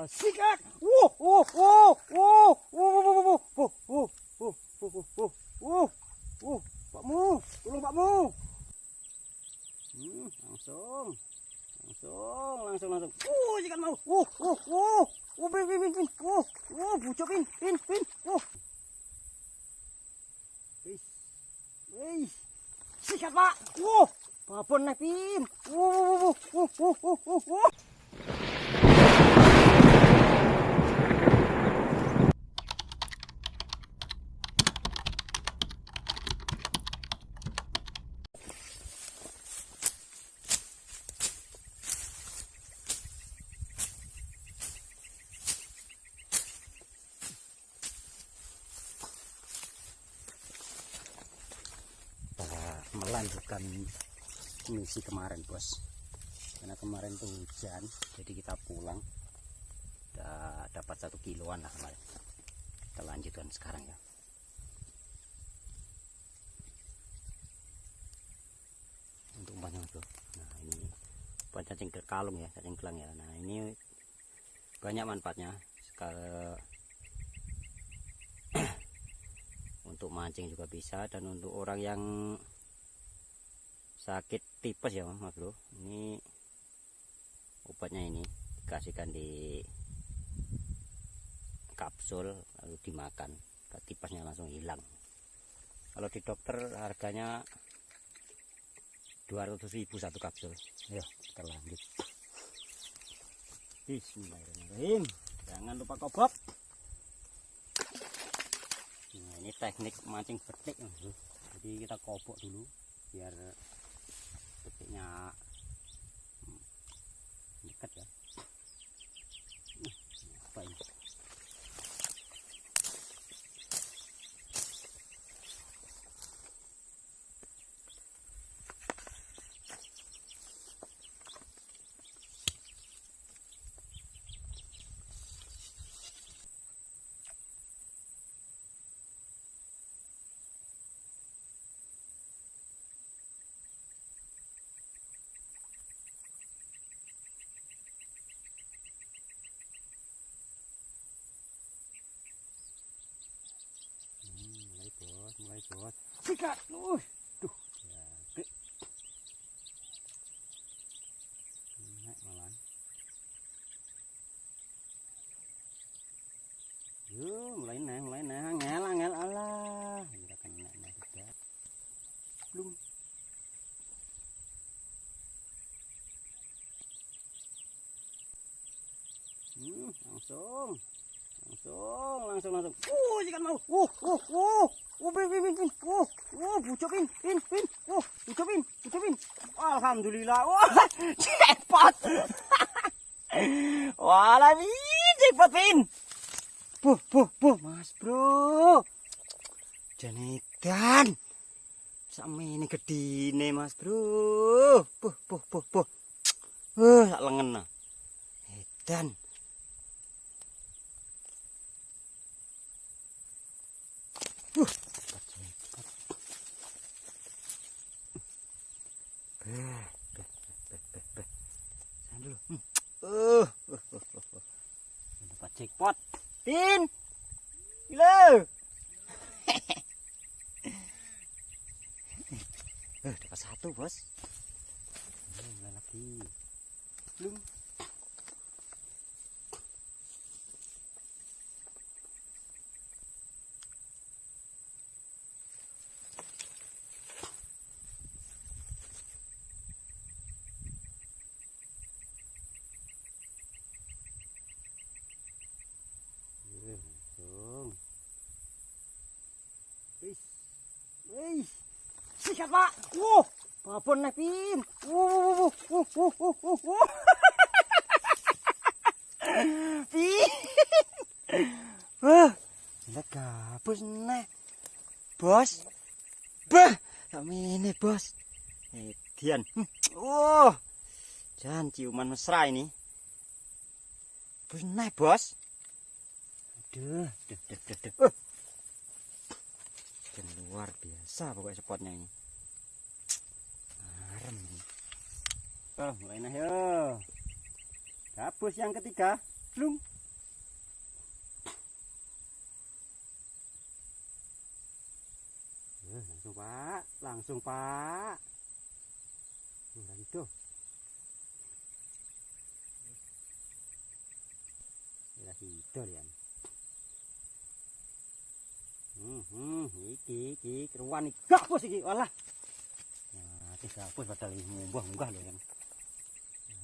Sikat. Wuh, wuh, wuh, wuh, wuh, wuh, wuh, wuh, wuh, wuh, wuh, wuh, wuh, Pakmu, tolong Pakmu. Langsung, langsung, langsung, langsung. Sikat mau. Pin, pin, pin, bucok, pin, pin, pin. Wih, wih, sikat Pak. Babon nih, pin. Melanjutkan misi kemarin, bos, karena kemarin tuh hujan, jadi kita pulang udah dapat 1 kiloan lah kemarin. Kita lanjutkan sekarang ya. Untuk umpannya, bro. Nah, ini buat cacing kalung ya, cacing gelang ya. Nah, ini banyak manfaatnya. Sekali untuk mancing juga bisa, dan untuk orang yang sakit tipes ya Mas Bro, ini obatnya ini dikasihkan di kapsul lalu dimakan, tipesnya langsung hilang. Kalau di dokter harganya 200.000 satu kapsul. Ayo kita lanjut. Bismillahirrahmanirrahim. Jangan lupa kobok. Nah, ini teknik mancing betik Mas Bro. Jadi kita kobok dulu biar betiknya dekat ya. Apa ini? Mulai bos, sikat. Duh, jagek. Naik malan. Yo, mulai naik, angel, angel, alah. Kira kena naik sudah. Belum. Langsung, langsung, langsung, langsung. Sikat mau. Pin, pin, pin. Bucok, pin, pin, pin. Bucok, pin, bucok, pin. Alhamdulillah. Wah, jackpot. Walah, pin, jackpot, pin. Buh, buh, buh, Mas Bro. Janedan. Sakmene gedine, Mas Bro. Buh, buh, buh, buh. Sak lengen nah. Edan. Beh. Tahan dulu. Dapat jackpot. Pin. Gila. Dapat 1, bos. Mulai lagi. Belum. Langsung. Wih, sikat Pak. Babon nih, pin. Pin. Wah, gabus nih, bos. Bah, ini bos. Edian. Jangan ciuman mesra ini. Bos nih, bos. Aduh, duh, duh, duh, duh. Dan luar biasa pokoknya spotnya ini. Arem. Oh, mulai nah yo. Gabus yang ketiga. Blung. Langsung Pak, langsung Pak. Ora itu. Ora itu ya. Iki keruan iki gabus iki, walah. Nah, iki gabus padahal iki munggah-munggah lho ya.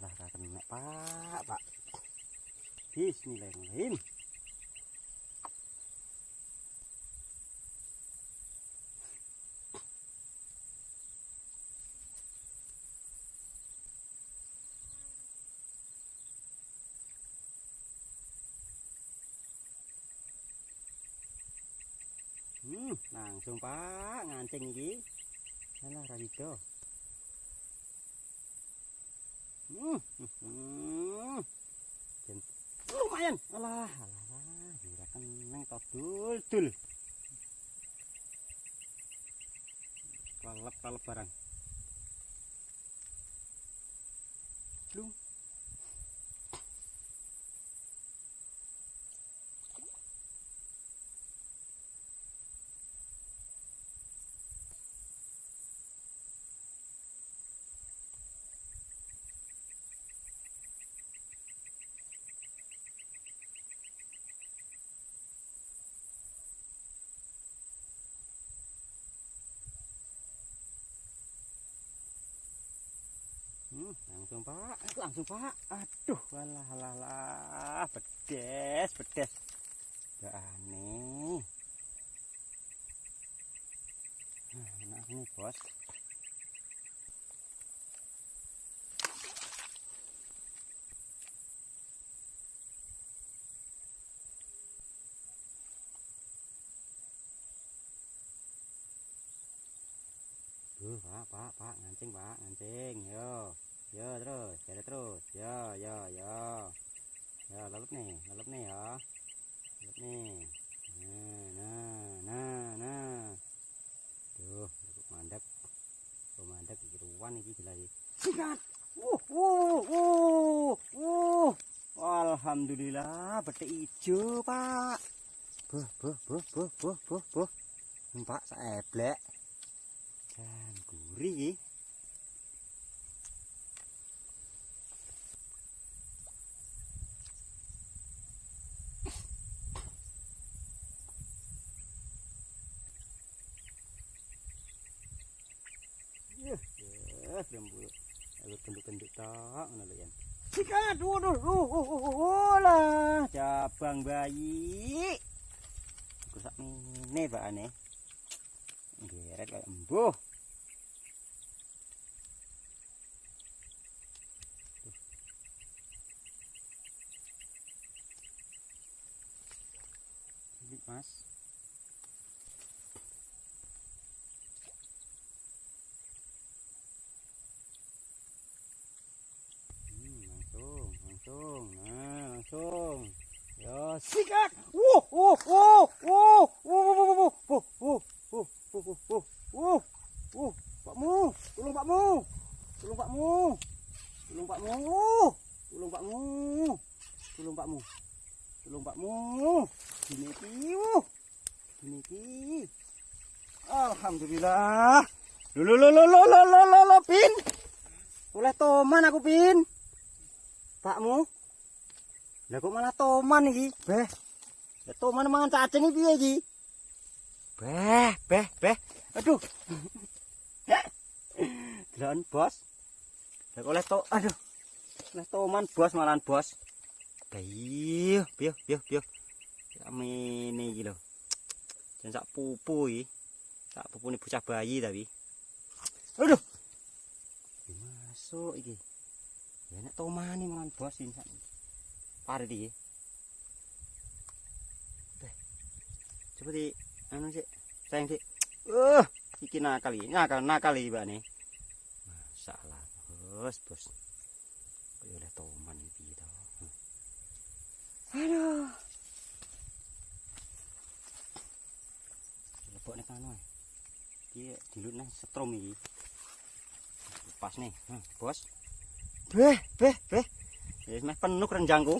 Lah ra kena Pak, Pak. Bismillahirrahmanirrahim. Langsung Pak ngancing iki. Alah ra iso. Lumayan. Alah, alah, ora keneng to dul-dul. Kelep-kelep barang. Blung. Langsung Pak, langsung Pak. Aduh, walah alah alah, pedes, pedes. Gak aneh. Nah, enak nih, Bos. Pak, Pak, Pak, ngancing, Pak, ngancing. Yo. Yo terus, jare terus. Yo, yo, yo. Yo, lelep nih ya. Lelep nih. Nah, nah, nah, nah. Duh, mandek. Mandek iki ruwan iki jelas iki. Sikat. Alhamdulillah, betik ijo, Pak. Buh, buh, buh, buh, buh, buh, buh. Pak saeblek. Jan gurih iki. Kenduk-kenduk tok ngono lho yen. Sikat, waduh, lah, cabang bayi. Iku sak mene bakane. Geret kaya embuh. Cilik, Mas. Langsung, nah langsung. Ya, sikat. Pakmu, tolong pakmu. Tolong pakmu. Tolong pakmu. Tolong pakmu. Tolong pakmu. Tolong pakmu. Gini iki. Gini iki. Alhamdulillah. Lho lho lho lho lho lho, Pin. Oleh toman aku, Pin. Pakmu. Lah kok malah toman iki? Beh. Lah toman mangan cacing iki piye iki? Beh, beh, beh. Aduh. Deloken, Bos. Lah kok oleh to, aduh. Oleh toman, Bos, malahan, Bos. Biuh, biuh, biuh, biuh. Ya mene iki lho. Jan sak pupu iki. Sak pupune bocah bayi tapi. Aduh. Masuk iki. Ya nek tomane malahan, Bos, iki sak parit iki. Beh. Coba di anu sik, sayang sik. Iki nakal iki, nakal-nakal iki mbakne. Masalah, Bos, Bos. Kaya oleh toman iki piye to. Aduh. Lebokne kanu ae. Iki diluk nang setrum iki. Lepas nih, Bos. Beh, beh, beh. Ya meh penuh renjangku.